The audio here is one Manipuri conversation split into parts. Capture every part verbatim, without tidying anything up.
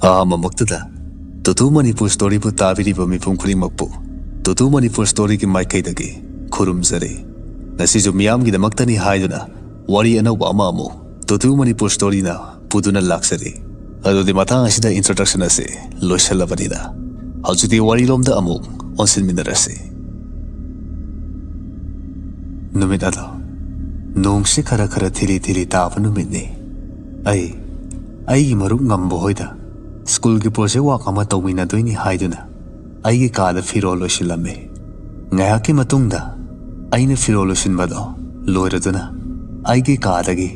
ꯑꯍꯥꯟꯕꯃꯛꯇꯗ ꯇꯨꯇꯨ ꯃꯅꯤꯄꯨꯔ ꯁ꯭ꯇꯣꯔꯤꯕꯨ ꯇꯥꯕꯤꯔꯤꯕ ꯃꯤꯄꯨꯝ ꯈꯨꯗꯤꯡꯃꯛꯄꯨ ꯇꯨꯇꯨ ꯃꯅꯤꯄꯨꯔ ꯁ꯭ꯇꯣꯔꯤꯒꯤ ꯃꯥꯏꯀꯩꯗꯒꯤ ꯈꯨꯔꯨꯝꯖꯔꯤ꯫ ꯉꯁꯤꯁꯨ ꯃꯤꯌꯥꯝꯒꯤꯗꯃꯛꯇꯅꯤ ꯍꯥꯏꯗꯨꯅ ꯋꯥꯔꯤ ꯑꯅꯧꯕ ꯑꯃ ꯑꯃꯨꯛ ꯇꯨꯇꯨ ꯃꯅꯤꯄꯨꯔ ꯁ꯭ꯇꯣꯔꯤꯅ ꯄꯨꯗꯨꯅ ꯂꯥꯛꯆꯔꯤ꯫ ꯑꯗꯨꯗꯤ ꯃꯇꯥꯡ ꯑꯁꯤꯗ introduction ꯑꯁꯤ ꯂꯣꯏꯁꯤꯜꯂꯕꯅꯤꯅ ꯍꯧꯖꯤꯛꯇꯤ ꯋꯥꯔꯤꯔꯣꯝꯗ ꯑꯃꯨꯛ ꯑꯣꯟꯁꯤꯟꯃꯤꯟꯅꯔꯁꯤ꯫ ꯅꯨꯃꯤꯠ ꯑꯗꯣ ꯅꯣꯡꯁꯤ ꯈꯔ ꯈꯔ ꯊꯤꯂꯤ ꯊꯤꯂꯤ ꯇꯥꯕ ꯅꯨꯃꯤꯠꯅꯤ꯫ ꯑꯩ ꯑꯩꯒꯤ ꯃꯔꯨꯞ ꯉꯝꯕ ꯍꯣꯏꯗ ꯁ꯭ꯀꯨꯜꯒꯤ project work ꯑꯃ ꯇꯧꯃꯤꯟꯅꯗꯣꯏꯅꯤ ꯍꯥꯏꯗꯨꯅ ꯑꯩꯒꯤ ꯀꯥꯗ ꯐꯤꯔꯣꯜ ꯂꯣꯏꯁꯤꯜꯂꯝꯃꯤ꯫ ꯉꯥꯏꯍꯥꯛꯀꯤ ꯃꯇꯨꯡꯗ ꯑꯩꯅ ꯐꯤꯔꯣꯜ ꯂꯣꯏꯁꯤꯟꯕꯗꯣ ꯂꯣꯏꯔꯗꯨꯅ ꯑꯩꯒꯤ ꯀꯥꯗꯒꯤ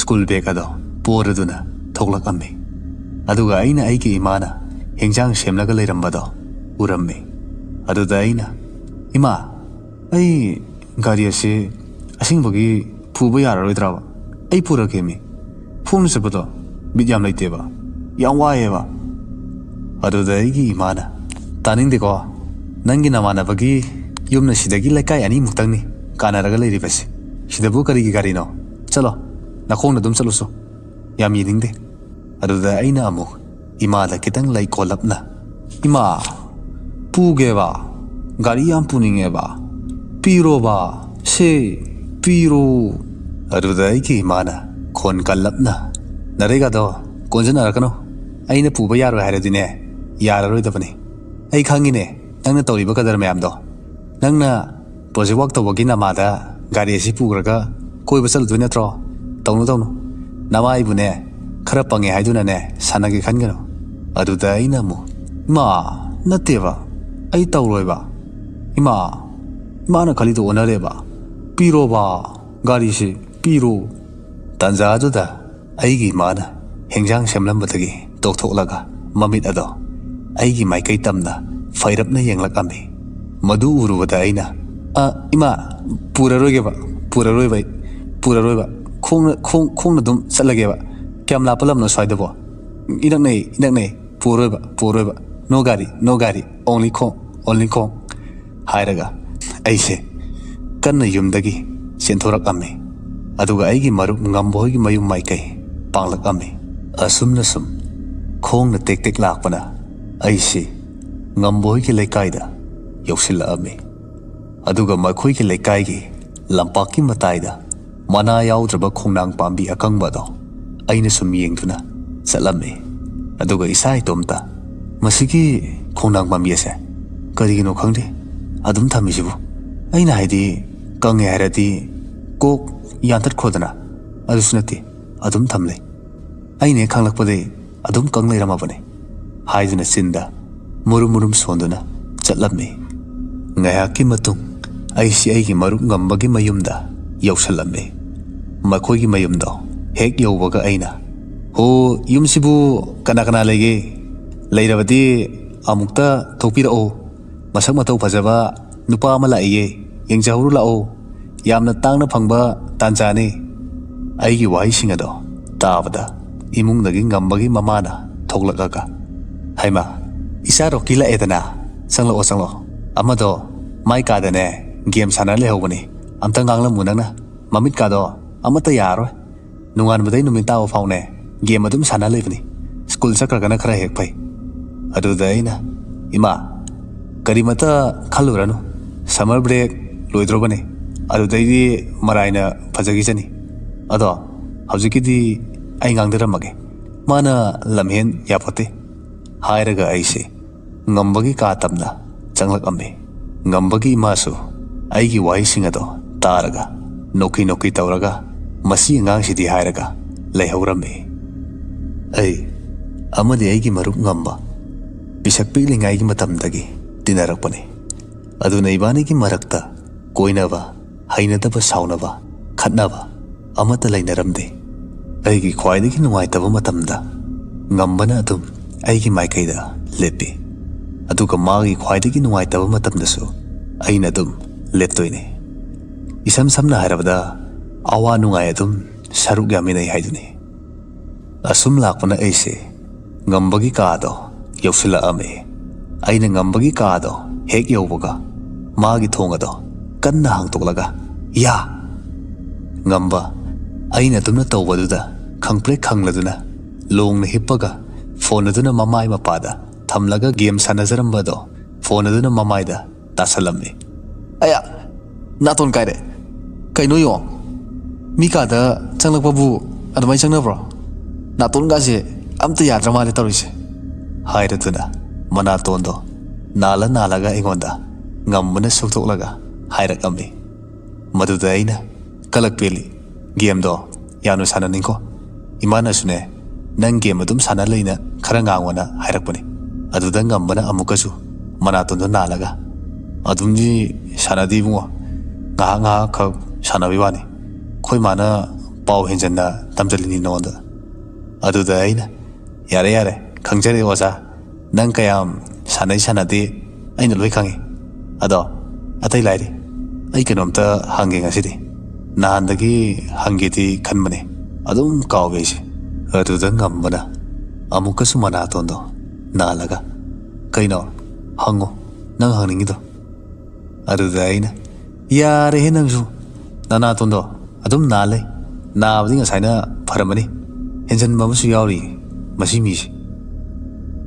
ꯁ꯭ꯀꯨꯜ ꯕꯦꯒ ꯑꯗꯣ ꯄꯣꯔꯗꯨꯅ ꯊꯣꯛꯂꯛꯑꯝꯃꯤ꯫ ꯑꯗꯨꯒ ꯑꯩꯅ ꯑꯩꯒꯤ ꯏꯃꯥꯅ ꯍꯤꯟꯖꯥꯡ ꯁꯦꯝꯂꯒ ꯂꯩꯔꯝꯕꯗꯣ ꯎꯔꯝꯃꯤ꯫ ꯑꯗꯨꯗ ꯑꯩꯅ, "ꯏꯃꯥ, ꯑꯩ ꯒꯥꯔꯤ ꯑꯁꯤ ꯑꯁꯦꯡꯕꯒꯤ ꯄꯨꯕ ꯌꯥꯔꯔꯣꯏꯗ꯭ꯔꯕ? ꯑꯩ ꯄꯨꯔꯒꯦꯃꯤ꯫ ꯈꯣꯡꯅ ꯆꯠꯄꯗꯣ ꯕꯤꯠ ꯌꯥꯝ ꯂꯩꯇꯦꯕ, ꯌꯥꯝ ꯋꯥꯏꯑꯦꯕ꯫" ꯑꯗꯨꯗ ꯑꯩꯒꯤ ꯏꯃꯥꯅ, "ꯇꯥꯅꯤꯡꯗꯦꯀꯣ, ꯅꯪꯒꯤ ꯅꯃꯥꯟꯅꯕꯒꯤ ꯌꯨꯝꯅ ꯁꯤꯗꯒꯤ ꯂꯩꯀꯥꯏ ꯑꯅꯤꯃꯨꯛꯇꯪꯅꯤ ꯀꯥꯟꯅꯔꯒ ꯂꯩꯔꯤꯕꯁꯦ꯫ ꯁꯤꯗꯕꯨ ꯀꯔꯤꯒꯤ ꯒꯥꯔꯤꯅꯣ? ꯆꯠꯂꯣ, ꯅꯈꯣꯡꯅ ꯑꯗꯨꯝ ꯆꯠꯂꯨꯁꯣ꯫ ꯌꯥꯝ ꯌꯦꯡꯅꯤꯡꯗꯦ꯫" ꯑꯗꯨꯗ ꯑꯩꯅ ꯑꯃꯨꯛ ꯏꯃꯥꯗ ꯈꯤꯇꯪ ꯂꯩꯀꯣꯜꯂꯞꯅ, "ꯏꯃꯥ, ꯄꯨꯒꯦꯕ, ꯒꯥꯔꯤ ꯌꯥꯝ ꯄꯨꯅꯤꯡꯉꯦꯕ, ꯄꯤꯔꯣꯕ, ꯁꯦ, ꯄꯤꯔꯣ꯫" ꯑꯗꯨꯗ ꯑꯩꯒꯤ ꯏꯃꯥꯅ ꯈꯣꯟ ꯀꯜꯂꯞꯅ, "ꯅꯔꯩꯒꯗꯣ ꯀꯣꯟꯖꯟꯅꯔꯛꯀꯅꯨ, ꯑꯩꯅ ꯄꯨꯕ ꯌꯥꯔꯣꯏ ꯍꯥꯏꯔꯗꯤꯅꯦ, ꯌꯥꯔꯔꯣꯏꯗꯕꯅꯤ꯫ ꯑꯩ ꯈꯪꯉꯤꯅꯦ ꯅꯪꯅ ꯇꯧꯔꯤꯕ ꯀꯗꯔ ꯃꯌꯥꯝꯗꯣ꯫ ꯅꯪꯅ project work ꯇꯧꯕꯒꯤ ꯅꯃꯥꯗ ꯒꯥꯔꯤ ꯑꯁꯤ ꯄꯨꯈ꯭ꯔꯒ ꯀꯣꯏꯕ ꯆꯠꯂꯨꯗꯣꯏ ꯅꯠꯇ꯭ꯔꯣ? ꯇꯧꯅꯨ, ꯇꯧꯅꯨ꯫ ꯅꯃꯥ ꯑꯩꯕꯨꯅꯦ ꯈꯔ ꯄꯪꯉꯦ ꯍꯥꯏꯗꯨꯅꯅꯦ ꯁꯥꯟꯅꯒꯦ ꯈꯟꯒꯅꯨ꯫" ꯑꯗꯨꯗ ꯑꯩꯅ ꯑꯃꯨꯛ, "ꯏꯃꯥ, ꯅꯠꯇꯦꯕ, ꯑꯩ ꯇꯧꯔꯣꯏꯕ꯫ ꯏꯃꯥ, ꯏꯃꯥꯅ ꯈꯜꯂꯤꯗꯣ ꯑꯣꯟꯅꯔꯦꯕ꯫ ꯄꯤꯔꯣꯕ, ꯒꯥꯔꯤꯁꯤ ꯄꯤꯔꯣ꯫" ꯇꯥꯟꯖꯥ ꯑꯗꯨꯗ ꯑꯩꯒꯤ ꯏꯃꯥꯅ ꯍꯤꯟꯖꯥꯡ ꯁꯦꯝꯂꯝꯕꯗꯒꯤ ꯇꯣꯛꯊꯣꯛꯂꯒ ꯃꯃꯤꯠ ꯑꯗꯣ ꯑꯩꯒꯤ ꯃꯥꯏꯀꯩ ꯇꯝꯅ ꯐꯩꯔꯞꯅ ꯌꯦꯡꯂꯛꯑꯝꯃꯤ꯫ ꯃꯗꯨ ꯎꯔꯨꯕꯗ ꯑꯩꯅ, "ꯑ, ꯏꯃꯥ, ꯄꯨꯔꯔꯣꯏꯒꯦꯕ, ꯄꯨꯔꯔꯣꯏꯕ ꯑꯩ, ꯄꯨꯔꯔꯣꯏꯕ꯫ ꯈꯣꯡꯅ, ꯈꯣꯡ, ꯈꯣꯡꯅ ꯑꯗꯨꯝ ꯆꯠꯂꯒꯦꯕ꯫ ꯀꯌꯥꯝ ꯂꯥꯞꯄ ꯂꯝꯅꯣ ꯁ꯭ꯋꯥꯏꯗꯕꯣ? ꯏꯅꯛ ꯅꯛꯏ, ꯏꯅꯛ ꯅꯛꯏ꯫ ꯄꯨꯔꯔꯣꯏꯕ, ꯄꯨꯔꯔꯣꯏꯕ꯫ No ꯒꯥꯔꯤ, no ꯒꯥꯔꯤ꯫ Only ꯈꯣꯡ, only ꯈꯣꯡ꯫" ꯍꯥꯏꯔꯒ ꯑꯩꯁꯦ ꯀꯟꯅ ꯌꯨꯝꯗꯒꯤ ꯆꯦꯟꯊꯣꯔꯛꯑꯝꯃꯤ꯫ ꯑꯗꯨꯒ ꯑꯩꯒꯤ ꯃꯔꯨꯞ ꯉꯝꯕ ꯍꯣꯏꯒꯤ ꯃꯌꯨꯝ ꯃꯥꯏꯀꯩ ꯄꯥꯡꯂꯛꯑꯝꯃꯤ꯫ ꯑꯁꯨꯝꯅ ꯁꯨꯝ ꯈꯣꯡꯅ ꯇꯦꯛ ꯇꯦꯛ ꯂꯥꯛꯄꯅ ꯑꯩꯁꯤ ꯉꯝꯕ ꯍꯣꯏꯒꯤ ꯂꯩꯀꯥꯏꯗ ꯌꯧꯁꯤꯜꯂꯛꯑꯝꯃꯤ꯫ ꯑꯗꯨꯒ ꯃꯈꯣꯏꯒꯤ ꯂꯩꯀꯥꯏꯒꯤ ꯂꯝꯄꯥꯛꯀꯤ ꯃꯇꯥꯏꯗ ꯃꯅꯥ ꯌꯥꯎꯗ꯭ꯔꯕ ꯈꯣꯡꯅꯥꯡ ꯄꯥꯝꯕꯤ ꯑꯀꯪꯕ ꯑꯗꯣ ꯑꯩꯅ ꯁꯨꯝ ꯌꯦꯡꯗꯨꯅ ꯆꯠꯂꯝꯃꯤ꯫ ꯑꯗꯨꯒ ꯏꯁꯥ ꯏꯇꯣꯝꯇ, "ꯃꯁꯤꯒꯤ ꯈꯣꯡꯅꯥꯡ ꯄꯥꯝꯕꯤ ꯑꯁꯦ ꯀꯔꯤꯒꯤꯅꯣ ꯈꯪꯗꯦ ꯑꯗꯨꯝ ꯊꯝꯃꯤꯁꯤꯕꯨ? ꯑꯩꯅ ꯍꯥꯏꯗꯤ, ꯀꯪꯉꯦ ꯍꯥꯏꯔꯗꯤ ꯀꯣꯛ ꯌꯥꯟꯊꯠꯈ꯭ꯔꯣꯗꯅ꯫ ꯑꯗꯨꯁꯨ ꯅꯠꯇꯦ, ꯑꯗꯨꯝ ꯊꯝꯂꯦ꯫ ꯑꯩꯅ ꯍꯦꯛ ꯈꯪꯂꯛꯄꯗꯩ ꯑꯗꯨꯝ ꯀꯪ ꯂꯩꯔꯝꯃꯕꯅꯤ" ꯍꯥꯏꯗꯨꯅ ꯆꯤꯟꯗ ꯃꯨꯔꯨꯝ ꯃꯨꯔꯨꯝ ꯁꯣꯟꯗꯨꯅ ꯆꯠꯂꯝꯃꯤ꯫ ꯉꯥꯏꯍꯥꯛꯀꯤ ꯃꯇꯨꯡ ꯑꯩꯁꯤ ꯑꯩꯒꯤ ꯃꯔꯨꯞ ꯉꯝꯕꯒꯤ ꯃꯌꯨꯝꯗ ꯌꯧꯁꯜꯂꯝꯃꯤ꯫ ꯃꯈꯣꯏꯒꯤ ꯃꯌꯨꯝꯗꯣ ꯍꯦꯛ ꯌꯧꯕꯒ ꯑꯩꯅ, "ꯍꯣ, ꯌꯨꯝꯁꯤꯕꯨ ꯀꯅꯥ ꯀꯅꯥ ꯂꯩꯒꯦ? ꯂꯩꯔꯕꯗꯤ ꯑꯃꯨꯛꯇ ꯊꯣꯛꯄꯤꯔꯛꯑꯣ꯫ ꯃꯁꯛ ꯃꯇꯧ ꯐꯖꯕ ꯅꯨꯄꯥ ꯑꯃ ꯂꯥꯛꯏꯌꯦ, ꯌꯦꯡꯖꯍꯧꯔꯨ ꯂꯥꯛꯑꯣ꯫ ꯌꯥꯝꯅ ꯇꯥꯡꯅ ꯐꯪꯕ ꯇꯥꯟꯖꯥꯅꯤ"꯫ ꯑꯩꯒꯤ ꯋꯥꯍꯩꯁꯤꯡ ꯑꯗꯣ ꯇꯥꯕꯗ ꯏꯃꯨꯡꯗꯒꯤ ꯉꯝꯕꯒꯤ ꯃꯃꯥꯅ ꯊꯣꯛꯂꯛꯑꯒ, "ꯍꯩꯃꯥ, ꯏꯆꯥ ꯔꯣꯀꯤ ꯂꯥꯛꯑꯦꯗꯅ, ꯆꯪꯂꯛꯑꯣ, ꯆꯪꯂꯛꯑꯣ꯫ ꯑꯃꯗꯣ ꯃꯥꯏ ꯀꯥꯗꯅꯦ ꯒꯦꯝ ꯁꯥꯟꯅ ꯂꯩꯍꯧꯕꯅꯤ, ꯑꯝꯇ ꯉꯥꯡꯂꯝꯃꯨ ꯅꯪꯅ꯫ ꯃꯃꯤꯠꯀꯥꯗꯣ ꯑꯃꯠꯇ ꯌꯥꯔꯔꯣꯏ꯫ ꯅꯣꯡꯉꯥꯟꯕꯗꯩ ꯅꯨꯃꯤꯠ ꯇꯥꯕ ꯐꯥꯎꯅꯦ ꯒꯦꯝ ꯑꯗꯨꯝ ꯁꯥꯟꯅ ꯂꯩꯕꯅꯤ꯫ ꯁ꯭ꯀꯨꯜ ꯆꯠꯈ꯭ꯔꯒꯅ ꯈꯔ ꯍꯦꯛ ꯐꯩ"꯫ ꯑꯗꯨꯗ ꯑꯩꯅ, "ꯏꯃꯥ, ꯀꯔꯤꯃꯇ ꯈꯜꯂꯨꯔꯅꯨ, ꯁꯝꯃꯔ ꯕ꯭ꯔꯦꯛ ꯂꯣꯏꯗ꯭ꯔꯣꯕꯅꯤ, ꯑꯗꯨꯗꯩꯗꯤ ꯃꯔꯥꯏꯅ ꯐꯖꯈꯤꯁꯅꯤ꯫ ꯑꯗꯣ ꯍꯧꯖꯤꯛꯀꯤꯗꯤ ꯑꯩ ꯉꯥꯡꯗꯔꯝꯃꯒꯦ, ꯃꯥꯅ ꯂꯝꯍꯦꯟ ꯌꯥꯄꯣꯠꯇꯦ" ꯍꯥꯏꯔꯒ ꯑꯩꯁꯦ ꯉꯝꯕꯒꯤ ꯀꯥ ꯇꯝꯅ ꯆꯪꯂꯛꯑꯝꯃꯤ꯫ ꯉꯝꯕꯒꯤ ꯏꯃꯥꯁꯨ ꯑꯩꯒꯤ ꯋꯥꯍꯩꯁꯤꯡ ꯑꯗꯣ ꯇꯥꯔꯒ ꯅꯣꯛꯀꯤ ꯅꯣꯛꯀꯤ ꯇꯧꯔꯒ, "ꯃꯁꯤ ꯑꯉꯥꯡꯁꯤꯗꯤ" ꯍꯥꯏꯔꯒ ꯂꯩꯍꯧꯔꯝꯃꯤ꯫ ꯑꯩ ꯑꯃꯗꯤ ꯑꯩꯒꯤ ꯃꯔꯨꯞ ꯉꯝꯕ ꯄꯤꯁꯛ ꯄꯤꯛꯂꯤꯉꯩꯒꯤ ꯃꯇꯝꯗꯒꯤ ꯇꯤꯟꯅꯔꯛꯄꯅꯤ꯫ ꯑꯗꯨꯅ ꯏꯕꯥꯅꯤꯒꯤ ꯃꯔꯛꯇ ꯀꯣꯏꯅꯕ, ꯍꯩꯅꯗꯕ, ꯁꯥꯎꯅꯕ, ꯈꯠꯅꯕ ꯑꯃꯠꯇ ꯂꯩꯅꯔꯝꯗꯦ꯫ ꯑꯩꯒꯤ ꯈ꯭ꯋꯥꯏꯗꯒꯤ ꯅꯨꯡꯉꯥꯏꯇꯕ ꯃꯇꯝꯗ ꯉꯝꯕꯅ ꯑꯗꯨꯝ ꯑꯩꯒꯤ ꯃꯥꯏꯀꯩꯗ ꯂꯦꯞꯄꯤ, ꯑꯗꯨꯒ ꯃꯥꯒꯤ ꯈ꯭ꯋꯥꯏꯗꯒꯤ ꯅꯨꯡꯉꯥꯏꯇꯕ ꯃꯇꯝꯗꯁꯨ ꯑꯩꯅ ꯑꯗꯨꯝ ꯂꯦꯞꯇꯣꯏꯅꯤ꯫ ꯏꯁꯝ ꯁꯝꯅ ꯍꯥꯏꯔꯕꯗ, ꯑꯋꯥ ꯅꯨꯡꯉꯥꯏ ꯑꯗꯨꯝ ꯁꯔꯨꯛ ꯌꯥꯃꯤꯟꯅꯩ ꯍꯥꯏꯗꯨꯅꯤ꯫ ꯑꯁꯨꯝ ꯂꯥꯛꯄꯅ ꯑꯩꯁꯦ ꯉꯝꯕꯒꯤ ꯀꯥꯗꯣ ꯌꯧꯁꯤꯜꯂꯛꯑꯝꯃꯤ꯫ ꯑꯩꯅ ꯉꯝꯕꯒꯤ ꯀꯥꯗꯣ ꯍꯦꯛ ꯌꯧꯕꯒ, ꯃꯥꯒꯤ ꯊꯣꯡ ꯑꯗꯣ ꯀꯟꯅ ꯍꯥꯡꯇꯣꯛꯂꯒ, "ꯌꯥ!" ꯉꯝꯕ ꯑꯩꯅ ꯑꯗꯨꯝꯅ ꯇꯧꯕꯗꯨꯗ ꯈꯪꯄ꯭ꯔꯦꯛ ꯈꯪꯂꯗꯨꯅ ꯂꯣꯡꯅ ꯍꯤꯞꯄꯒ ꯐꯣꯟ ꯑꯗꯨꯅ ꯃꯃꯥꯏ ꯃꯄꯥꯗ ꯊꯝꯂꯒ ꯒꯦꯝ ꯁꯥꯟꯅꯖꯔꯝꯕꯗꯣ ꯐꯣꯟ ꯑꯗꯨꯅ ꯃꯃꯥꯏꯗ ꯇꯥꯁꯜꯂꯝꯃꯤ꯫ "ꯑꯌꯥ, ꯅꯥꯇꯣꯟ ꯀꯥꯏꯔꯦ꯫ ꯀꯩꯅꯣ ꯌꯦꯡꯉꯣ, ꯃꯤ ꯀꯥꯗ ꯆꯪꯂꯛꯄꯕꯨ ꯑꯗꯨꯃꯥꯏꯅ ꯆꯪꯅꯕ꯭ꯔꯣ? ꯅꯥꯇꯣꯟꯒꯥꯁꯦ ꯑꯝꯇ ꯌꯥꯗ꯭ꯔ ꯃꯥꯜꯂꯦ ꯇꯧꯔꯤꯁꯦ," ꯍꯥꯏꯔꯗꯨꯅ ꯃꯅꯥꯇꯣꯟꯗꯣ ꯅꯥꯜꯂ ꯅꯥꯜꯂꯒ ꯑꯩꯉꯣꯟꯗ ꯉꯝꯕꯅ ꯁꯨꯛꯇꯣꯛꯂꯒ ꯍꯥꯏꯔꯛꯑꯝꯃꯤ꯫ ꯃꯗꯨꯗ ꯑꯩꯅ, "ꯀꯂꯛ ꯄꯦꯜꯂꯤ, ꯒꯦꯝꯗꯣ ꯌꯥꯝꯅ ꯁꯥꯟꯅꯅꯤꯡꯀꯣ꯫ ꯏꯃꯥꯅꯁꯨꯅꯦ, ꯅꯪ ꯒꯦꯝ ꯑꯗꯨꯝ ꯁꯥꯟꯅ ꯂꯩꯅ ꯈꯔ ꯉꯥꯡꯉꯣꯅ ꯍꯥꯏꯔꯛꯄꯅꯤ꯫" ꯑꯗꯨꯗ ꯉꯝꯕꯅ ꯑꯃꯨꯛꯀꯁꯨ ꯃꯅꯥꯇꯣꯟꯗꯣ ꯅꯥꯜꯂꯒ, "ꯑꯗꯨꯝꯗꯤ ꯁꯥꯟꯅꯗꯦ ꯏꯕꯨꯡꯉꯣ, ꯉꯥꯏꯍꯥꯛ ꯉꯥꯏꯍꯥꯛ ꯈꯛ ꯁꯥꯟꯅꯕꯩ ꯋꯥꯅꯤ꯫ ꯑꯩꯈꯣꯏ ꯃꯥꯅ ꯄꯥꯎ ꯍꯦꯟꯖꯟꯅ ꯇꯝꯖꯜꯂꯤꯅꯤ ꯅꯉꯣꯟꯗ꯫" ꯑꯗꯨꯗ ꯑꯩꯅ, "ꯌꯥꯔꯦ ꯌꯥꯔꯦ, ꯈꯪꯖꯔꯦ ꯑꯣꯖꯥ, ꯅꯪ ꯀꯌꯥꯝ ꯁꯥꯟꯅꯩ ꯁꯥꯟꯅꯗꯦ ꯑꯩꯅ ꯂꯣꯏ ꯈꯪꯉꯤ꯫ ꯑꯗꯣ ꯑꯇꯩ ꯂꯥꯏꯔꯤ, ꯑꯩ ꯀꯩꯅꯣꯝꯇ ꯍꯪꯒꯦ ꯉꯁꯤꯗꯤ꯫ ꯅꯍꯥꯟꯗꯒꯤ ꯍꯪꯒꯦꯗꯤ ꯈꯟꯕꯅꯦ, ꯑꯗꯨꯝ ꯀꯥꯎꯋꯦ ꯑꯩꯁꯦ꯫" ꯑꯗꯨꯗ ꯉꯝꯕꯅ ꯑꯃꯨꯛꯀꯁꯨ ꯃꯅꯥꯇꯣꯟꯗꯣ ꯅꯥꯜꯂꯒ, "ꯀꯩꯅꯣ? ꯍꯪꯉꯣ, ꯅꯪ ꯍꯪꯅꯤꯡꯉꯤꯗꯣ꯫" ꯑꯗꯨꯗ ꯑꯩꯅ, "ꯌꯥꯔꯦꯍꯦ ꯅꯪꯁꯨ, ꯅꯅꯥꯇꯣꯟꯗꯣ ꯑꯗꯨꯝ ꯅꯥ ꯂꯩ꯫ ꯅꯥꯕꯗꯤ ꯉꯁꯥꯏꯅ ꯐꯔꯝꯃꯅꯤ, ꯍꯦꯟꯖꯟꯕ ꯑꯃꯁꯨ ꯌꯥꯎꯔꯤ ꯃꯁꯤ ꯃꯤꯁꯦ꯫"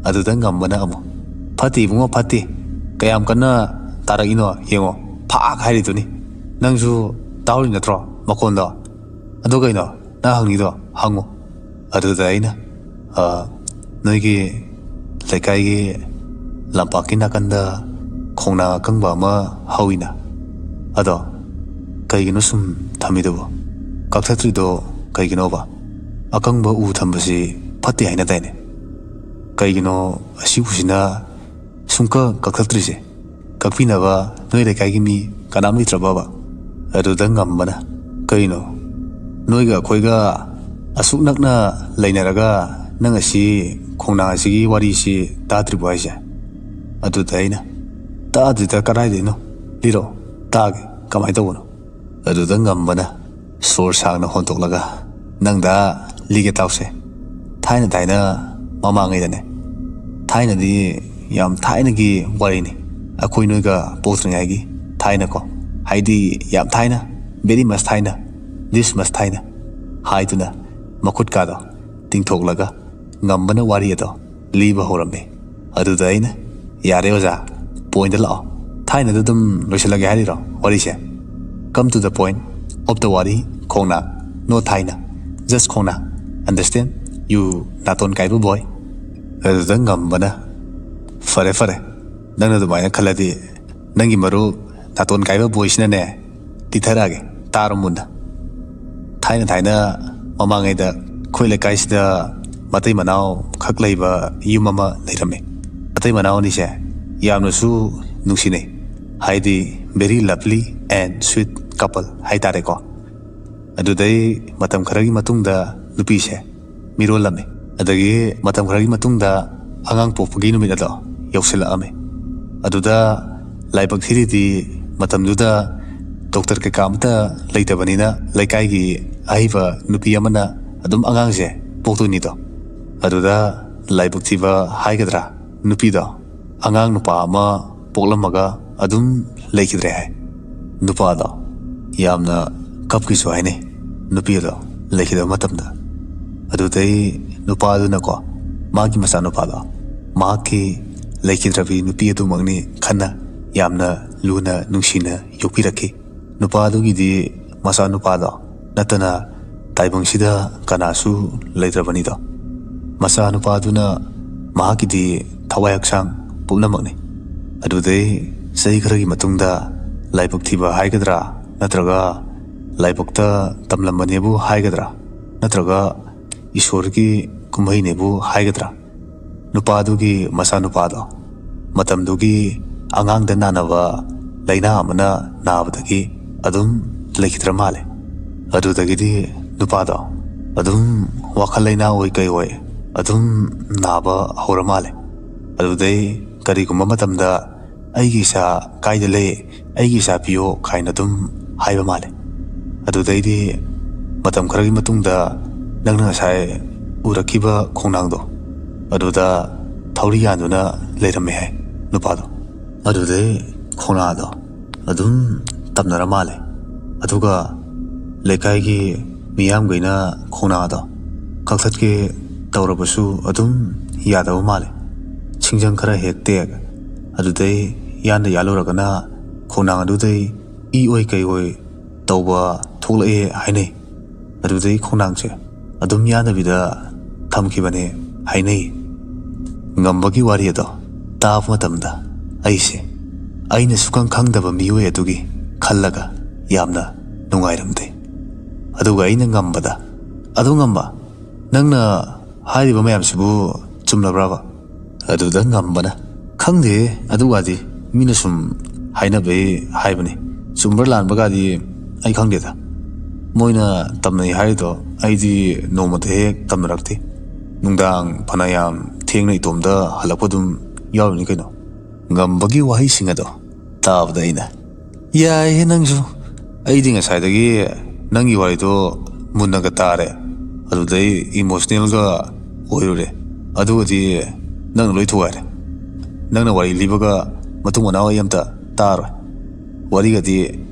ꯑꯗꯨꯗ ꯉꯝꯕꯅ ꯑꯃꯨꯛ, "ꯐꯠꯇꯦ ꯏꯕꯨꯡꯉꯣ, ꯐꯠꯇꯦ꯫ ꯀꯌꯥꯝ ꯀꯟꯅ ꯇꯥꯔꯛꯏꯅꯣ ꯌꯦꯡꯉꯣ, ꯐꯥꯛ ꯍꯥꯏꯔꯤꯗꯨꯅꯤ꯫ ꯅꯪꯁꯨ ꯇꯥꯍꯧꯔꯤ ꯅꯠꯇ꯭ꯔꯣ ꯃꯈꯣꯟꯗꯣ? ꯑꯗꯣ ꯀꯩꯅꯣ ꯅꯪ ꯍꯪꯉꯤꯗꯣ? ꯍꯪꯉꯣ꯫" ꯑꯗꯨꯗ ꯑꯩꯅ, "ꯑ, ꯅꯣꯏꯒꯤ ꯂꯩꯀꯥꯏꯒꯤ ꯂꯝꯄꯥꯛꯀꯤ ꯅꯥꯀꯟꯗ ꯈꯣꯡꯅꯥꯡ ꯑꯀꯪꯕ ꯑꯃ ꯍꯧꯏꯅ, ꯑꯗꯣ ꯀꯩꯒꯤꯅꯣ ꯁꯨꯝ ꯊꯝꯃꯤꯗꯨꯕꯣ? ꯀꯛꯊꯠꯇ꯭ꯔꯤꯗꯣ ꯀꯩꯒꯤꯅꯣꯕ? ꯑꯀꯪꯕ ꯎ ꯊꯝꯕꯁꯤ ꯐꯠꯇꯦ ꯍꯥꯏꯅꯗꯥꯏꯅꯦ? ꯀꯩꯒꯤꯅꯣ ꯑꯁꯤ ꯎꯁꯤꯅ ꯁꯨꯡꯀꯛ ꯀꯛꯊꯠꯇ꯭ꯔꯤꯁꯦ? ꯀꯛꯄꯤꯅꯕ ꯅꯣꯏ ꯂꯩꯀꯥꯏꯒꯤ ꯃꯤ ꯀꯅꯥꯝ ꯂꯩꯇ꯭ꯔꯕꯕ?" ꯑꯗꯨꯗ ꯉꯝꯕꯅ, "ꯀꯩꯅꯣ, ꯅꯣꯏꯒ ꯑꯩꯈꯣꯏꯒ ꯑꯁꯨꯛ ꯅꯛꯅ ꯂꯩꯅꯔꯒ ꯅꯪ ꯑꯁꯤ ꯈꯣꯡꯅꯥꯡ ꯑꯁꯤꯒꯤ ꯋꯥꯔꯤꯁꯤ ꯇꯥꯗ꯭ꯔꯤꯕꯣ ꯍꯥꯏꯁꯦ?" ꯑꯗꯨꯗ ꯑꯩꯅ, "ꯇꯥꯗ꯭ꯔꯤꯗ, ꯀꯗꯥꯏꯗꯩꯅꯣ? ꯂꯤꯔꯛꯑꯣ, ꯇꯥꯒꯦ, ꯀꯃꯥꯏꯅ ꯇꯧꯕꯅꯣ?" ꯑꯗꯨꯗ ꯉꯝꯕꯅ ꯁꯣꯔ ꯁꯥꯡꯅ ꯍꯣꯟꯗꯣꯛꯂꯒ, "ꯅꯪꯗ ꯂꯤꯒꯦ ꯇꯥꯎꯁꯦ꯫ ꯊꯥꯏꯅ ꯊꯥꯏꯅ ꯃꯃꯥꯡꯉꯩꯗꯅꯦ, ꯊꯥꯏꯅꯗꯤ ꯌꯥꯝ ꯊꯥꯏꯅꯒꯤ ꯋꯥꯔꯤꯅꯤ, ꯑꯩꯈꯣꯏ ꯅꯣꯏꯒ ꯄꯣꯛꯇ꯭ꯔꯤꯉꯩꯒꯤ ꯊꯥꯏꯅꯀꯣ, ꯍꯥꯏꯗꯤ ꯌꯥꯝ ꯊꯥꯏꯅ, very much ꯊꯥꯏꯅ, this much ꯊꯥꯏꯅ" ꯍꯥꯏꯗꯨꯅ ꯃꯈꯨꯠꯀꯥꯗꯣ ꯇꯤꯡꯊꯣꯛꯂꯒ ꯉꯝꯕꯅ ꯋꯥꯔꯤ ꯑꯗꯣ ꯂꯤꯕ ꯍꯧꯔꯝꯃꯤ꯫ ꯑꯗꯨꯗ ꯑꯩꯅ, "ꯌꯥꯔꯦ ꯑꯣꯖꯥ, ꯄꯣꯏꯟꯗ ꯂꯥꯛꯑꯣ, ꯊꯥꯏꯅꯗ ꯑꯗꯨꯝ ꯂꯣꯏꯁꯤꯜꯂꯒꯦ ꯍꯥꯏꯔꯤꯔꯣ ꯋꯥꯔꯤꯁꯦ? Come to the point of the ꯋꯥꯔꯤ, ꯈꯣꯡꯅꯥꯡ, no ꯊꯥꯏꯅ, just ꯈꯣꯡꯅꯥꯡ, understand? You ꯅꯥꯇꯣꯟ ꯀꯥꯏꯕ ꯕꯣꯏ." ꯑꯗꯨꯗ ꯉꯝꯕꯅ, "ꯐꯔꯦ ꯐꯔꯦ, ꯅꯪꯅ ꯑꯗꯨꯃꯥꯏꯅ ꯈꯜꯂꯗꯤ, ꯅꯪꯒꯤ ꯃꯔꯨꯞ ꯅꯥꯇꯣꯟ ꯀꯥꯏꯕ ꯕꯣꯏꯁꯤꯅꯅꯦ, ꯇꯤꯊꯔꯛꯑꯒꯦ, ꯇꯥꯔꯣ ꯃꯨꯟꯅ꯫ ꯊꯥꯏꯅ ꯊꯥꯏꯅ ꯃꯃꯥꯡꯉꯩꯗ ꯑꯩꯈꯣꯏ ꯂꯩꯀꯥꯏꯁꯤꯗ ꯃꯇꯩ ꯃꯅꯥꯎ ꯈꯛ ꯂꯩꯕ ꯌꯨꯝ ꯑꯃ ꯂꯩꯔꯝꯃꯤ꯫ ꯃꯇꯩ ꯃꯅꯥꯎ ꯑꯅꯤꯁꯦ ꯌꯥꯝꯅꯁꯨ ꯅꯨꯡꯁꯤꯅꯩ, ꯍꯥꯏꯗꯤ very lovely and sweet couple ꯍꯥꯏꯇꯥꯔꯦꯀꯣ꯫ ꯑꯗꯨꯗꯩ ꯃꯇꯝ ꯈꯔꯒꯤ ꯃꯇꯨꯡꯗ ꯅꯨꯄꯤꯁꯦ ꯃꯤꯔꯣꯜꯂꯝꯃꯤ꯫ ꯑꯗꯒꯤ ꯃꯇꯝ ꯈꯔꯒꯤ ꯃꯇꯨꯡꯗ ꯑꯉꯥꯡ ꯄꯣꯛꯄꯒꯤ ꯅꯨꯃꯤꯠ ꯑꯗꯣ ꯌꯧꯁꯤꯜꯂꯛꯑꯝꯃꯤ꯫ ꯑꯗꯨꯗ ꯂꯥꯏꯕꯛ ꯊꯤꯔꯤꯗꯤ, ꯃꯇꯝꯗꯨꯗ ꯗꯣꯛꯇꯔ ꯀꯩꯀꯥ ꯑꯃꯇ ꯂꯩꯇꯕꯅꯤꯅ, ꯂꯩꯀꯥꯏꯒꯤ ꯑꯍꯩꯕ ꯅꯨꯄꯤ ꯑꯃꯅ ꯑꯗꯨꯝ ꯑꯉꯥꯡꯁꯦ ꯄꯣꯛꯇꯣꯏꯅꯤꯗꯣ꯫ ꯑꯗꯨꯗ ꯂꯥꯏꯕꯛ ꯊꯤꯕ ꯍꯥꯏꯒꯗ꯭ꯔꯥ, ꯅꯨꯄꯤꯗꯣ ꯑꯉꯥꯡ ꯅꯨꯄꯥ ꯑꯃ ꯄꯣꯛꯂꯝꯃꯒ ꯑꯗꯨꯝ ꯂꯩꯈꯤꯗ꯭ꯔꯦ ꯍꯥꯏ꯫ ꯅꯨꯄꯥꯗꯣ ꯌꯥꯝꯅ ꯀꯞꯈꯤꯁꯨ ꯍꯥꯏꯅꯩ, ꯅꯨꯄꯤ ꯑꯗꯣ ꯂꯩꯈꯤꯗꯕ ꯃꯇꯝꯗ꯫ ꯑꯗꯨꯗꯩ ꯅꯨꯄꯥꯗꯨꯅꯀꯣ, ꯃꯥꯒꯤ ꯃꯆꯥꯅꯨꯄꯥꯗꯣ ꯃꯍꯥꯛꯀꯤ ꯂꯩꯈꯤꯗ꯭ꯔꯕꯤ ꯅꯨꯄꯤ ꯑꯗꯨꯃꯛꯅꯤ ꯈꯟꯅ ꯌꯥꯝꯅ ꯂꯨꯅ ꯅꯨꯡꯁꯤꯅ ꯌꯣꯛꯄꯤꯔꯛꯈꯤ꯫ ꯅꯨꯄꯥꯗꯨꯒꯤꯗꯤ ꯃꯆꯥꯅꯨꯄꯥꯗꯣ ꯅꯠꯇꯅ ꯇꯥꯏꯕꯪꯁꯤꯗ ꯀꯅꯥꯁꯨ ꯂꯩꯇ꯭ꯔꯕꯅꯤꯗꯣ꯫ ꯃꯆꯥꯅꯨꯄꯥꯗꯨꯅ ꯃꯍꯥꯛꯀꯤꯗꯤ ꯊꯋꯥꯏ ꯍꯛꯆꯥꯡ ꯄꯨꯝꯅꯃꯛꯅꯤ꯫ ꯑꯗꯨꯗꯩ ꯆꯍꯤ ꯈꯔꯒꯤ ꯃꯇꯨꯡꯗ ꯂꯥꯏꯕꯛ ꯊꯤꯕ ꯍꯥꯏꯒꯗ꯭ꯔꯥ, ꯅꯠꯇ꯭ꯔꯒ ꯂꯥꯏꯕꯛꯇ ꯇꯝꯂꯝꯕꯅꯦꯕꯨ ꯍꯥꯏꯒꯗ꯭ꯔꯥ, ꯅꯠꯇ꯭ꯔꯒ ꯏꯁꯣꯔꯒꯤ ꯀꯨꯝꯍꯩꯅꯦꯕꯨ ꯍꯥꯏꯒꯗ꯭ꯔꯥ, ꯅꯨꯄꯥꯗꯨꯒꯤ ꯃꯆꯥꯅꯨꯄꯥꯗꯣ ꯃꯇꯝꯗꯨꯒꯤ ꯑꯉꯥꯡꯗ ꯅꯥꯅꯕ ꯂꯥꯏꯅꯥ ꯑꯃꯅ ꯅꯥꯕꯗꯒꯤ ꯑꯗꯨꯝ ꯂꯩꯈꯤꯗ꯭ꯔ ꯃꯥꯜꯂꯦ꯫ ꯑꯗꯨꯗꯒꯤꯗꯤ ꯅꯨꯄꯥꯗꯣ ꯑꯗꯨꯝ ꯋꯥꯈꯜ ꯂꯩꯅꯥ ꯑꯣꯏ ꯀꯩ ꯑꯣꯏ ꯑꯗꯨꯝ ꯅꯥꯕ ꯍꯧꯔ ꯃꯥꯜꯂꯦ꯫ ꯑꯗꯨꯗꯩ ꯀꯔꯤꯒꯨꯝꯕ ꯃꯇꯝꯗ "ꯑꯩꯒꯤ ꯏꯆꯥ ꯀꯥꯏꯗ ꯂꯩ? ꯑꯩꯒꯤ ꯏꯆꯥ ꯄꯤꯌꯣ" ꯀꯥꯏꯅ ꯑꯗꯨꯝ ꯍꯥꯏꯕ ꯃꯥꯜꯂꯦ꯫ ꯑꯗꯨꯗꯩꯗꯤ ꯃꯇꯝ ꯈꯔꯒꯤ ꯃꯇꯨꯡꯗ ꯅꯪꯅ ꯉꯁꯥꯏ ꯎꯔꯛꯈꯤꯕ ꯈꯣꯡꯅꯥꯡꯗꯣ, ꯑꯗꯨꯗ ꯊꯧꯔꯤ ꯌꯥꯟꯗꯨꯅ ꯂꯩꯔꯝꯃꯦ ꯍꯥꯏ ꯅꯨꯄꯥꯗꯣ꯫ ꯑꯗꯨꯗꯩ ꯈꯣꯡꯅꯥꯡꯗꯣ ꯑꯗꯨꯝ ꯇꯝꯅꯔ ꯃꯥꯜꯂꯦ꯫ ꯑꯗꯨꯒ ꯂꯩꯀꯥꯏꯒꯤ ꯃꯤꯌꯥꯝꯈꯩꯅ ꯈꯣꯡꯅꯥꯡꯗꯣ ꯀꯛꯊꯠꯀꯦ ꯇꯧꯔꯕꯁꯨ ꯑꯗꯨꯝ ꯌꯥꯗꯕ ꯃꯥꯜꯂꯦ꯫ ꯁꯤꯡꯖꯪ ꯈꯔ ꯍꯦꯛ ꯇꯦꯛ, ꯑꯗꯨꯗꯩ ꯌꯥꯟꯗ ꯌꯥꯜꯂꯨꯔꯒꯅ ꯈꯣꯡꯅꯥꯡ ꯑꯗꯨꯗꯩ ꯏ ꯑꯣꯏ ꯀꯩ ꯑꯣꯏ ꯇꯧꯕ ꯊꯣꯛꯂꯛꯑꯦ ꯍꯥꯏꯅꯩ꯫ ꯑꯗꯨꯗꯩ ꯈꯣꯡꯅꯥꯡꯁꯦ ꯑꯗꯨꯝ ꯌꯥꯟꯗꯕꯤꯗ ꯊꯝꯈꯤꯕꯅꯦ ꯍꯥꯏꯅꯩ꯫ ꯉꯝꯕꯒꯤ ꯋꯥꯔꯤ ꯑꯗꯣ ꯇꯥꯕ ꯃꯇꯝꯗ ꯑꯩꯁꯦ ꯑꯩꯅ ꯁꯨꯈꯪ ꯈꯪꯗꯕ ꯃꯤꯑꯣꯏ ꯑꯗꯨꯒꯤ ꯈꯜꯂꯒ ꯌꯥꯝꯅ ꯅꯨꯡꯉꯥꯏꯔꯝꯗꯦ꯫ ꯑꯗꯨꯒ ꯑꯩꯅ ꯉꯝꯕꯗ, "ꯑꯗꯨ ꯉꯝꯕ, ꯅꯪꯅ ꯍꯥꯏꯔꯤꯕ ꯃꯌꯥꯝꯁꯤꯕꯨ ꯆꯨꯝꯂꯕ꯭ꯔꯕ?" ꯑꯗꯨꯗ ꯉꯝꯕꯅ, "ꯈꯪꯗꯦ, ꯑꯗꯨꯒꯗꯤ ꯃꯤꯅ ꯁꯨꯝ ꯍꯥꯏꯅꯕꯩ ꯍꯥꯏꯕꯅꯤ꯫ ꯆꯨꯝꯕ꯭ꯔꯥ ꯂꯥꯟꯕꯒꯗꯤ ꯑꯩ ꯈꯪꯗꯦꯗ꯫ ꯃꯣꯏꯅ ꯇꯝꯅꯩ ꯍꯥꯏꯔꯤꯗꯣ ꯑꯩꯗꯤ ꯅꯣꯡꯃꯇ ꯍꯦꯛ ꯇꯝꯅꯔꯛꯇꯦ꯫ ꯅꯨꯡꯗꯥꯡ ꯐꯅꯌꯥꯝ ꯊꯦꯡꯅ ꯏꯇꯣꯝꯇ ꯍꯜꯂꯛꯄ ꯑꯗꯨꯝ ꯌꯥꯎꯔꯤꯅꯤ ꯀꯩꯅꯣ꯫" ꯉꯝꯕꯒꯤ ꯋꯥꯍꯩꯁꯤꯡ ꯑꯗꯣ ꯇꯥꯕꯗ ꯑꯩꯅ, "ꯌꯥꯏꯍꯦ ꯅꯪꯁꯨ꯫ ꯑꯩꯗꯤ ꯉꯁꯥꯏꯗꯒꯤ ꯅꯪꯒꯤ ꯋꯥꯔꯤꯗꯣ ꯃꯨꯟꯅꯒ ꯇꯥꯔꯦ꯫ ꯑꯗꯨꯗꯩ ꯏꯃꯣꯁꯅꯦꯜꯒ ꯑꯣꯏꯔꯨꯔꯦ꯫ ꯑꯗꯨꯒꯗꯤ ꯅꯪꯅ ꯂꯣꯏ ꯊꯨꯒꯥꯏꯔꯦ꯫ ꯅꯪꯅ ꯋꯥꯔꯤ ꯂꯤꯕꯒ ꯃꯇꯨꯡ ꯃꯅꯥꯎ ꯑꯩ ꯑꯝꯇ ꯇꯥꯔꯣꯏ꯫ ꯋꯥꯔꯤꯒꯗꯤ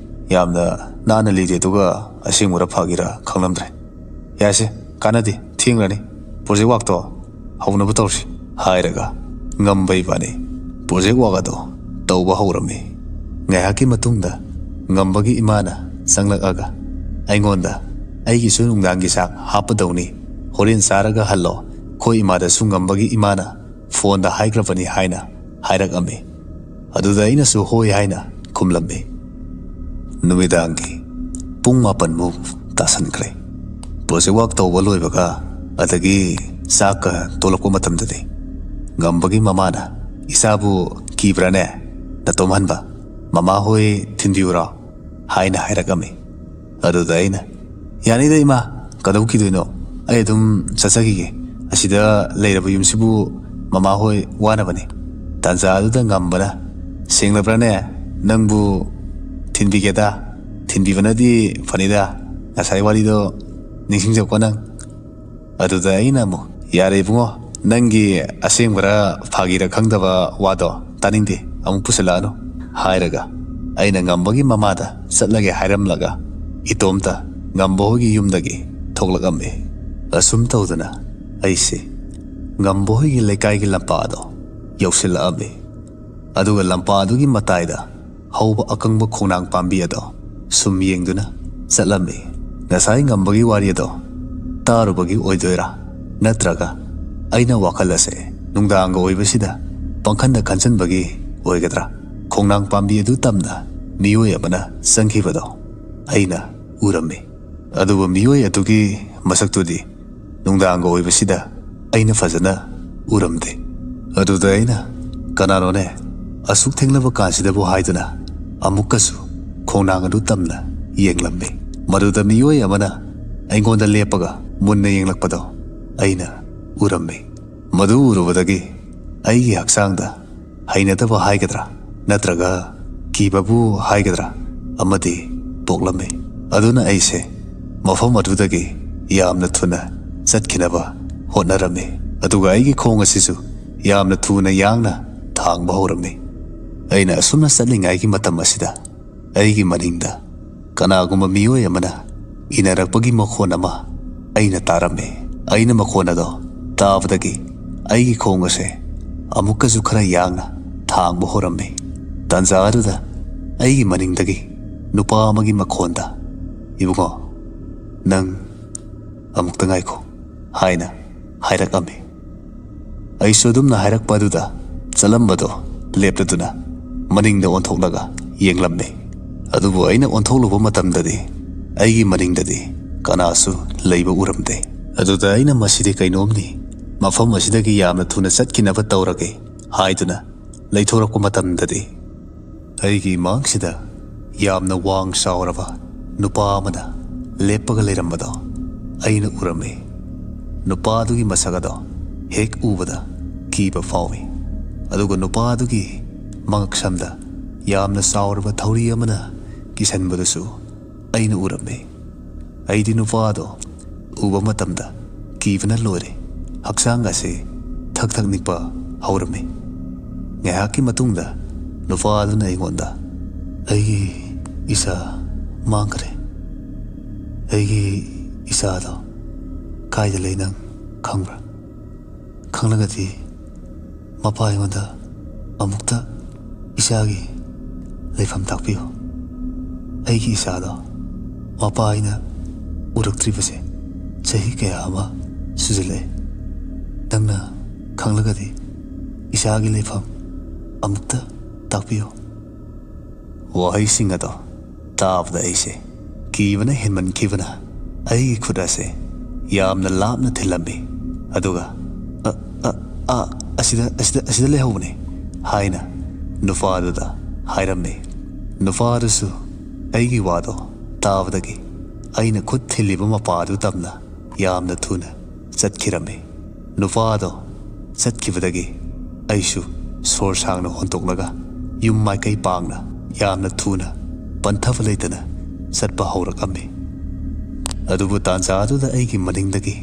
ꯌꯥꯝꯅ ꯅꯥꯟꯅ ꯂꯤꯔꯦ, ꯑꯗꯨꯒ ꯑꯁꯦꯡꯕꯔ ꯐꯥꯒꯤꯔ ꯈꯪꯂꯝꯗ꯭ꯔꯦ꯫ ꯌꯥꯔꯦꯁꯦ, ꯀꯥꯟꯅꯗꯦ, ꯊꯦꯡꯂꯅꯤ꯫ ꯄ꯭ꯔꯣꯖꯦꯛ ꯋꯥꯛꯇꯣ ꯍꯧꯅꯕ ꯇꯧꯔꯁꯤ," ꯍꯥꯏꯔꯒ ꯉꯝꯕ ꯏꯕꯥꯅꯤ ꯄ꯭ꯔꯣꯖꯦꯛ ꯋꯥꯛ ꯑꯗꯣ ꯇꯧꯕ ꯍꯧꯔꯝꯃꯤ꯫ ꯉꯥꯏꯍꯥꯛꯀꯤ ꯃꯇꯨꯡꯗ ꯉꯝꯕꯒꯤ ꯏꯃꯥꯅ ꯆꯪꯂꯛꯑꯒ ꯑꯩꯉꯣꯟꯗ, "ꯑꯩꯒꯤꯁꯨ ꯅꯨꯡꯗꯥꯡꯒꯤ ꯆꯥꯛ ꯍꯥꯞꯄꯗꯧꯅꯤ, ꯍꯣꯔꯦꯟ ꯆꯥꯔꯒ ꯍꯜꯂꯣ, ꯑꯩꯈꯣꯏ ꯏꯃꯥꯗꯁꯨ ꯉꯝꯕꯒꯤ ꯏꯃꯥꯅ ꯐꯣꯟꯗ ꯍꯥꯏꯈ꯭ꯔꯕꯅꯤ" ꯍꯥꯏꯅ ꯍꯥꯏꯔꯛꯑꯝꯃꯤ꯫ ꯑꯗꯨꯗ ꯑꯩꯅꯁꯨ ꯍꯣꯏ ꯍꯥꯏꯅ ꯈꯨꯝꯂꯝꯃꯤ꯫ ꯅꯨꯃꯤꯗꯥꯡꯒꯤ ꯄꯨꯡ ꯃꯥꯄꯟꯃꯨꯛ ꯇꯥꯁꯟꯈ꯭ꯔꯦ꯫ ꯄ꯭ꯔꯣꯖꯦꯛ ꯋꯥꯛ ꯇꯧꯕ ꯂꯣꯏꯕꯒ ꯑꯗꯒꯤ ꯆꯥꯛꯀ ꯇꯣꯂꯛꯄ ꯃꯇꯝꯗꯗꯤ ꯉꯝꯕꯒꯤ ꯃꯃꯥꯅ, "ꯏꯆꯥꯕꯨ ꯀꯤꯕ꯭ꯔꯥꯅꯦ? ꯅꯇꯣꯝ ꯍꯟꯕ? ꯃꯃꯥ ꯍꯣꯏ ꯊꯤꯟꯕꯤꯌꯨꯔꯣ?" ꯍꯥꯏꯅ ꯍꯥꯏꯔꯛꯑꯝꯃꯤ꯫ ꯑꯗꯨꯗ ꯑꯩꯅ, "ꯌꯥꯅꯤꯗ ꯏꯃꯥ, ꯀꯩꯗꯧ ꯀꯤꯗꯣꯏꯅꯣ? ꯑꯩ ꯑꯗꯨꯝ ꯆꯠꯆꯈꯤꯒꯦ꯫ ꯑꯁꯤꯗ ꯂꯩꯔꯕ ꯌꯨꯝꯁꯤꯕꯨ ꯃꯃꯥ ꯍꯣꯏ ꯋꯥꯅꯕꯅꯤ꯫" ꯇꯥꯟꯖꯥ ꯑꯗꯨꯗ ꯉꯝꯕꯅ, "ꯁꯦꯡꯂꯕ꯭ꯔꯥꯅꯦ? ꯅꯪꯕꯨ ꯊꯤꯟꯕꯤꯒꯦꯗ꯫ ꯊꯤꯟꯕꯤꯕꯅꯗꯤ ꯐꯅꯤꯗ꯫ ꯉꯁꯥꯏ ꯋꯥꯔꯤꯗꯣ ꯅꯤꯡꯁꯤꯡꯖꯧꯀꯣ ꯅꯪ꯫" ꯑꯗꯨꯗ ꯑꯩꯅ ꯑꯃꯨꯛ, "ꯌꯥꯔꯦ ꯏꯕꯨꯡꯉꯣ, ꯅꯪꯒꯤ ꯑꯁꯦꯡꯕꯔ ꯐꯥꯒꯤꯔ ꯈꯪꯗꯕ ꯋꯥꯗꯣ ꯇꯥꯅꯤꯡꯗꯦ, ꯑꯃꯨꯛ ꯄꯨꯁꯤꯜꯂꯛꯑꯅꯨ" ꯍꯥꯏꯔꯒ ꯑꯩꯅ ꯉꯝꯕꯒꯤ ꯃꯃꯥꯗ ꯆꯠꯂꯒꯦ ꯍꯥꯏꯔꯝꯂꯒ ꯏꯇꯣꯝꯇ ꯉꯝꯕ ꯍꯣꯏꯒꯤ ꯌꯨꯝꯗꯒꯤ ꯊꯣꯛꯂꯛꯑꯝꯃꯤ꯫ ꯑꯁꯨꯝ ꯇꯧꯗꯅ ꯑꯩꯁꯦ ꯉꯝꯕ ꯍꯣꯏꯒꯤ ꯂꯩꯀꯥꯏꯒꯤ ꯂꯝꯄꯥꯛ ꯑꯗꯣ ꯌꯧꯁꯤꯜꯂꯛꯑꯝꯃꯤ꯫ ꯑꯗꯨꯒ ꯂꯝꯄꯥꯛ ꯑꯗꯨꯒꯤ ꯃꯇꯥꯏꯗ ꯍꯧꯕ ꯑꯀꯪꯕ ꯈꯣꯡꯅꯥꯡ ꯄꯥꯝꯕꯤ ꯑꯗꯣ ꯁꯨꯝ ꯌꯦꯡꯗꯨꯅ ꯆꯠꯂꯝꯃꯤ꯫ ꯉꯁꯥꯏ ꯉꯝꯕꯒꯤ ꯋꯥꯔꯤ ꯑꯗꯣ ꯇꯥꯔꯨꯕꯒꯤ ꯑꯣꯏꯗꯣꯏꯔꯥ, ꯅꯠꯇ꯭ꯔꯒ ꯑꯩꯅ ꯋꯥꯈꯜ ꯑꯁꯦ ꯅꯨꯡꯗꯥꯡꯒ ꯑꯣꯏꯕꯁꯤꯗ ꯄꯪꯈꯟꯗ ꯈꯟꯖꯟꯕꯒꯤ ꯑꯣꯏꯒꯗ꯭ꯔꯥ? ꯈꯣꯡꯅꯥꯡ ꯄꯥꯝꯕꯤ ꯑꯗꯨ ꯇꯝꯅ ꯃꯤꯑꯣꯏ ꯑꯃꯅ ꯆꯪꯈꯤꯕꯗꯣ ꯑꯩꯅ ꯎꯔꯝꯃꯤ꯫ ꯑꯗꯨꯕꯨ ꯃꯤꯑꯣꯏ ꯑꯗꯨꯒꯤ ꯃꯁꯛꯇꯨꯗꯤ ꯅꯨꯡꯗꯥꯡꯒ ꯑꯣꯏꯕꯁꯤꯗ ꯑꯩꯅ ꯐꯖꯅ ꯎꯔꯝꯗꯦ꯫ ꯑꯗꯨꯗ ꯑꯩꯅ, "ꯀꯅꯥꯅꯣꯅꯦ ꯑꯁꯨꯛ ꯊꯦꯡꯂꯕ ꯀꯥꯟꯁꯤꯗꯕꯨ?" ꯍꯥꯏꯗꯨꯅ ꯑꯃꯨꯛꯀꯁꯨ ꯈꯣꯡꯅꯥꯡ ꯑꯗꯨ ꯇꯝꯅ ꯌꯦꯡꯂꯝꯃꯤ꯫ ꯃꯗꯨꯗ ꯃꯤꯑꯣꯏ ꯑꯃꯅ ꯑꯩꯉꯣꯟꯗ ꯂꯦꯞꯄꯒ ꯃꯨꯟꯅ ꯌꯦꯡꯂꯛꯄꯗꯣ ꯑꯩꯅ ꯎꯔꯝꯃꯤ꯫ ꯃꯗꯨ ꯎꯔꯨꯕꯗꯒꯤ ꯑꯩꯒꯤ ꯍꯛꯆꯥꯡꯗ ꯍꯩꯅꯗꯕ ꯍꯥꯏꯒꯗ꯭ꯔꯥ, ꯅꯠꯇ꯭ꯔꯒ ꯀꯤꯕꯕꯨ ꯍꯥꯏꯒꯗ꯭ꯔꯥ, ꯑꯃꯗꯤ ꯄꯣꯛꯂꯝꯃꯤ꯫ ꯑꯗꯨꯅ ꯑꯩꯁꯦ ꯃꯐꯝ ꯑꯗꯨꯗꯒꯤ ꯌꯥꯝꯅ ꯊꯨꯅ ꯆꯠꯈꯤꯅꯕ ꯍꯣꯠꯅꯔꯝꯃꯤ꯫ ꯑꯗꯨꯒ ꯑꯩꯒꯤ ꯈꯣꯡ ꯑꯁꯤꯁꯨ ꯌꯥꯝꯅ ꯊꯨꯅ ꯌꯥꯡꯅ ꯊꯥꯡꯕ ꯍꯧꯔꯝꯃꯤ꯫ ꯑꯩꯅ ꯑꯁꯨꯝꯅ ꯆꯠꯂꯤꯉꯩꯒꯤ ꯃꯇꯝ ꯑꯁꯤꯗ ꯑꯩꯒꯤ ꯃꯅꯤꯡꯗ ꯀꯅꯥꯒꯨꯝꯕ ꯃꯤꯑꯣꯏ ꯑꯃꯅ ꯏꯅꯔꯛꯄꯒꯤ ꯃꯈꯣꯟ ꯑꯃ ꯑꯩꯅ ꯇꯥꯔꯝꯃꯤ꯫ ꯑꯩꯅ ꯃꯈꯣꯟ ꯑꯗꯣ ꯇꯥꯕꯗꯒꯤ ꯑꯩꯒꯤ ꯈꯣꯡ ꯑꯁꯦ ꯑꯃꯨꯛꯀꯁꯨ ꯈꯔ ꯌꯥꯡꯅ ꯊꯥꯡꯕ ꯍꯧꯔꯝꯃꯤ꯫ ꯇꯥꯟꯖꯥ ꯑꯗꯨꯗ ꯑꯩꯒꯤ ꯃꯅꯤꯡꯗꯒꯤ ꯅꯨꯄꯥ ꯑꯃꯒꯤ ꯃꯈꯣꯟꯗ, "ꯏꯕꯨꯡꯉꯣ, ꯅꯪ ꯑꯃꯨꯛꯇ ꯉꯥꯏꯈꯣ" ꯍꯥꯏꯅ ꯍꯥꯏꯔꯛꯑꯝꯃꯤ꯫ ꯑꯩꯁꯨ ꯑꯗꯨꯝꯅ ꯍꯥꯏꯔꯛꯄ ꯑꯗꯨꯗ ꯆꯠꯂꯝꯕꯗꯣ ꯂꯦꯞꯂꯗꯨꯅ ꯃꯅꯤꯡꯗ ꯑꯣꯟꯊꯣꯛꯂꯒ ꯌꯦꯡꯂꯝꯃꯤ꯫ ꯑꯗꯨꯕꯨ ꯑꯩꯅ ꯑꯣꯟꯊꯣꯛꯂꯨꯕ ꯃꯇꯝꯗꯗꯤ ꯑꯩꯒꯤ ꯃꯅꯤꯡꯗꯗꯤ ꯀꯅꯥꯁꯨ ꯂꯩꯕ ꯎꯔꯝꯗꯦ꯫ ꯑꯗꯨꯗ ꯑꯩꯅ, "ꯃꯁꯤꯗꯤ ꯀꯩꯅꯣꯝꯅꯤ, ꯃꯐꯝ ꯑꯁꯤꯗꯒꯤ ꯌꯥꯝꯅ ꯊꯨꯅ ꯆꯠꯈꯤꯅꯕ ꯇꯧꯔꯒꯦ" ꯍꯥꯏꯗꯨꯅ ꯂꯩꯊꯣꯔꯛꯄ ꯃꯇꯝꯗꯗꯤ ꯑꯩꯒꯤ ꯏꯃꯥꯡꯁꯤꯗ ꯌꯥꯝꯅ ꯋꯥꯡ ꯆꯥꯎꯔꯕ ꯅꯨꯄꯥ ꯑꯃꯅ ꯂꯦꯞꯄꯒ ꯂꯩꯔꯝꯕꯗꯣ ꯑꯩꯅ ꯎꯔꯝꯃꯤ꯫ ꯅꯨꯄꯥꯗꯨꯒꯤ ꯃꯁꯛ ꯑꯗꯣ ꯍꯦꯛ ꯎꯕꯗ ꯀꯤꯕ ꯐꯥꯎꯏ꯫ ꯑꯗꯨꯒ ꯅꯨꯄꯥꯗꯨꯒꯤ ꯃꯉꯛꯁꯝꯗ ꯌꯥꯝꯅ ꯆꯥꯎꯔꯕ ꯊꯧꯔꯤ ꯑꯃꯅ ꯀꯤꯁꯟꯕꯗꯨꯁꯨ ꯑꯩꯅ ꯎꯔꯝꯃꯤ꯫ ꯑꯩꯗꯤ ꯅꯨꯄꯥꯗꯣ ꯎꯕ ꯃꯇꯝꯗ ꯀꯤꯕꯅ ꯂꯣꯏꯔꯦ꯫ ꯍꯛꯆꯥꯡ ꯑꯁꯤ ꯊꯛ ꯊꯛ ꯅꯤꯛꯄ ꯍꯧꯔꯝꯃꯤ꯫ ꯉꯥꯏꯍꯥꯛꯀꯤ ꯃꯇꯨꯡꯗ ꯅꯨꯄꯥ ꯑꯗꯨꯅ ꯑꯩꯉꯣꯟꯗ, "ꯑꯩꯒꯤ ꯏꯆꯥ ꯃꯥꯡꯈ꯭ꯔꯦ꯫ ꯑꯩꯒꯤ ꯏꯆꯥꯗꯣ ꯀꯥꯏꯗ ꯂꯩ ꯅꯪ?" ꯈꯪꯕ꯭ꯔꯥ? ꯈꯪꯂꯒꯗꯤ ꯃꯄꯥ ꯑꯩꯉꯣꯟꯗ ꯑꯃꯨꯛꯇ ꯏꯆꯥꯒꯤ ꯂꯩꯐꯝ ꯇꯥꯛꯄꯤꯌꯨ꯫ ꯑꯩꯒꯤ ꯏꯆꯥꯗꯣ ꯃꯄꯥ ꯑꯩꯅ ꯎꯔꯛꯇ꯭ꯔꯤꯕꯁꯦ ꯆꯍꯤ ꯀꯌꯥ ꯑꯃ ꯁꯨꯖꯤꯜꯂꯛꯑꯦ꯫ ꯅꯪꯅ ꯈꯪꯂꯒꯗꯤ ꯏꯆꯥꯒꯤ ꯂꯩꯐꯝ ꯑꯃꯨꯛꯇ ꯇꯥꯛꯄꯤꯌꯨ꯫ ꯋꯥꯍꯩꯁꯤꯡ ꯑꯗꯣ ꯇꯥꯕꯗ ꯑꯩꯁꯦ ꯀꯤꯕꯅ ꯍꯦꯟꯃꯟꯈꯤꯕꯅ ꯑꯩꯒꯤ ꯈꯨꯠ ꯑꯁꯦ ꯌꯥꯝꯅ ꯂꯥꯞꯅ ꯊꯤꯜꯂꯝꯃꯤ꯫ ꯑꯗꯨꯒ "ꯑ, ꯑ, ꯑ, ꯑꯁꯤꯗ, ꯑꯁꯤꯗ, ꯑꯁꯤꯗ ꯂꯩꯍꯧꯕꯅꯦ" ꯍꯥꯏꯅ ꯅꯨꯄꯥꯗꯨꯗ ꯍꯥꯏꯔꯝꯃꯤ꯫ ꯅꯨꯄꯥꯗꯨꯁꯨ ꯑꯩꯒꯤ ꯋꯥꯗꯣ ꯇꯥꯕꯗꯒꯤ ꯑꯩꯅ ꯈꯨꯠ ꯊꯤꯜꯂꯤꯕ ꯃꯄꯥꯗꯨ ꯇꯝꯅ ꯌꯥꯝꯅ ꯊꯨꯅ ꯆꯠꯈꯤꯔꯝꯃꯤ꯫ ꯅꯨꯄꯥꯗꯣ ꯆꯠꯈꯤꯕꯗꯒꯤ ꯑꯩꯁꯨ ꯁꯣꯔ ꯁꯥꯡꯅ ꯍꯣꯟꯇꯣꯛꯂꯒ ꯌꯨꯝ ꯃꯥꯏꯀꯩ ꯄꯥꯡꯅ ꯌꯥꯝꯅ ꯊꯨꯅ ꯄꯟꯊꯕ ꯂꯩꯇꯅ ꯆꯠꯄ ꯍꯧꯔꯛꯂꯝꯃꯤ꯫ ꯑꯗꯨꯕꯨ ꯇꯥꯟꯖꯥ ꯑꯗꯨꯗ ꯑꯩꯒꯤ ꯃꯅꯤꯡꯗꯒꯤ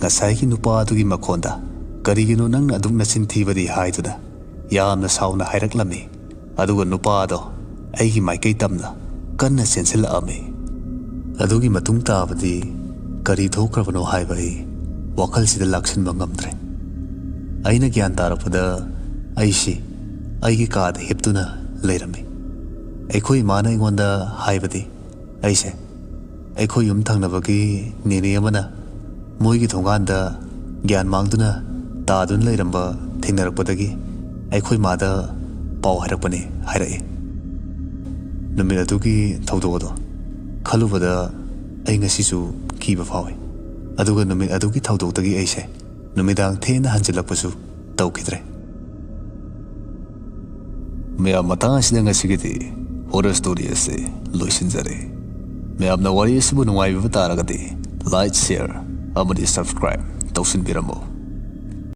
ꯉꯁꯥꯏꯒꯤ ꯅꯨꯄꯥ ꯑꯗꯨꯒꯤ ꯃꯈꯣꯟꯗ "ꯀꯔꯤꯒꯤꯅꯣ ꯅꯪꯅ ꯑꯗꯨꯛ ꯅꯆꯤꯟ ꯊꯤꯕꯗꯤ?" ꯍꯥꯏꯗꯨꯅ ꯌꯥꯝꯅ ꯁꯥꯎꯅ ꯍꯥꯏꯔꯛꯂꯝꯃꯤ꯫ ꯑꯗꯨꯒ ꯅꯨꯄꯥ ꯑꯗꯣ ꯑꯩꯒꯤ ꯃꯥꯏꯀꯩ ꯇꯝꯅ ꯀꯟꯅ ꯆꯦꯟꯁꯤꯜꯂꯛꯂꯝꯃꯤ꯫ ꯑꯗꯨꯒꯤ ꯃꯇꯨꯡ ꯇꯥꯕꯗꯤ ꯀꯔꯤ ꯊꯣꯛꯈ꯭ꯔꯕꯅꯣ ꯍꯥꯏꯕ ꯑꯩ ꯋꯥꯈꯜꯁꯤꯗ ꯂꯥꯛꯁꯤꯟꯕ ꯉꯝꯗ꯭ꯔꯦ꯫ ꯑꯩꯅ ꯒ꯭ꯌꯥꯟ ꯇꯥꯔꯛꯄꯗ ꯑꯩꯁꯤ ꯑꯩꯒꯤ ꯀꯥꯗ ꯍꯤꯞꯇꯨꯅ ꯂꯩꯔꯝꯃꯤ꯫ ꯑꯩꯈꯣꯏ ꯏꯃꯥꯅ ꯑꯩꯉꯣꯟꯗ ꯍꯥꯏꯕꯗꯤ ꯑꯩꯁꯦ ꯑꯩꯈꯣꯏ ꯌꯨꯝ ꯊꯪꯅꯕꯒꯤ ꯅꯦꯅꯦ ꯑꯃꯅ ꯃꯣꯏꯒꯤ ꯊꯣꯡꯒꯥꯟꯗ ꯒ꯭ꯌꯥꯟ ꯃꯥꯡꯗꯨꯅ ꯇꯥꯗꯨꯅ ꯂꯩꯔꯝꯕ ꯊꯦꯡꯅꯔꯛꯄꯗꯒꯤ ꯑꯩꯈꯣꯏ ꯃꯥꯗ ꯄꯥꯎ ꯍꯥꯏꯔꯛꯄꯅꯤ ꯍꯥꯏꯔꯛꯏ꯫ ꯅꯨꯃꯤꯠ ꯑꯗꯨꯒꯤ ꯊꯧꯗꯣꯛ ꯑꯗꯣ ꯈꯜꯂꯨꯕꯗ ꯑꯩ ꯉꯁꯤꯁꯨ ꯀꯤꯕ ꯐꯥꯎꯏ꯫ ꯑꯗꯨꯒ ꯅꯨꯃꯤꯠ ꯑꯗꯨꯒꯤ ꯊꯧꯗꯣꯛꯇꯒꯤ ꯑꯩꯁꯦ ꯅꯨꯃꯤꯗꯥꯡ ꯊꯦꯡꯅ ꯍꯟꯖꯤꯜꯂꯛꯄꯁꯨ ꯇꯧꯈꯤꯗ꯭ꯔꯦ꯫ ꯃꯌꯥꯝ, ꯃꯇꯥꯡ ꯑꯁꯤꯗ ꯉꯁꯤꯒꯤꯗꯤ ꯍꯣꯔꯔ ꯁ꯭ꯇꯣꯔꯤ ꯑꯁꯤ ꯂꯣꯏꯁꯤꯟꯖꯔꯦ꯫ ꯃꯌꯥꯝꯅ ꯋꯥꯔꯤ ꯑꯁꯤꯕꯨ ꯅꯨꯡꯉꯥꯏꯕꯤꯕ ꯇꯥꯔꯒꯗꯤ ꯂꯥꯏꯛ, ꯁꯤꯌꯔ ꯑꯃꯗꯤ ꯁꯕꯁꯀ꯭ꯔꯥꯏꯕ ꯇꯧꯁꯤꯟꯕꯤꯔꯝꯃꯨ꯫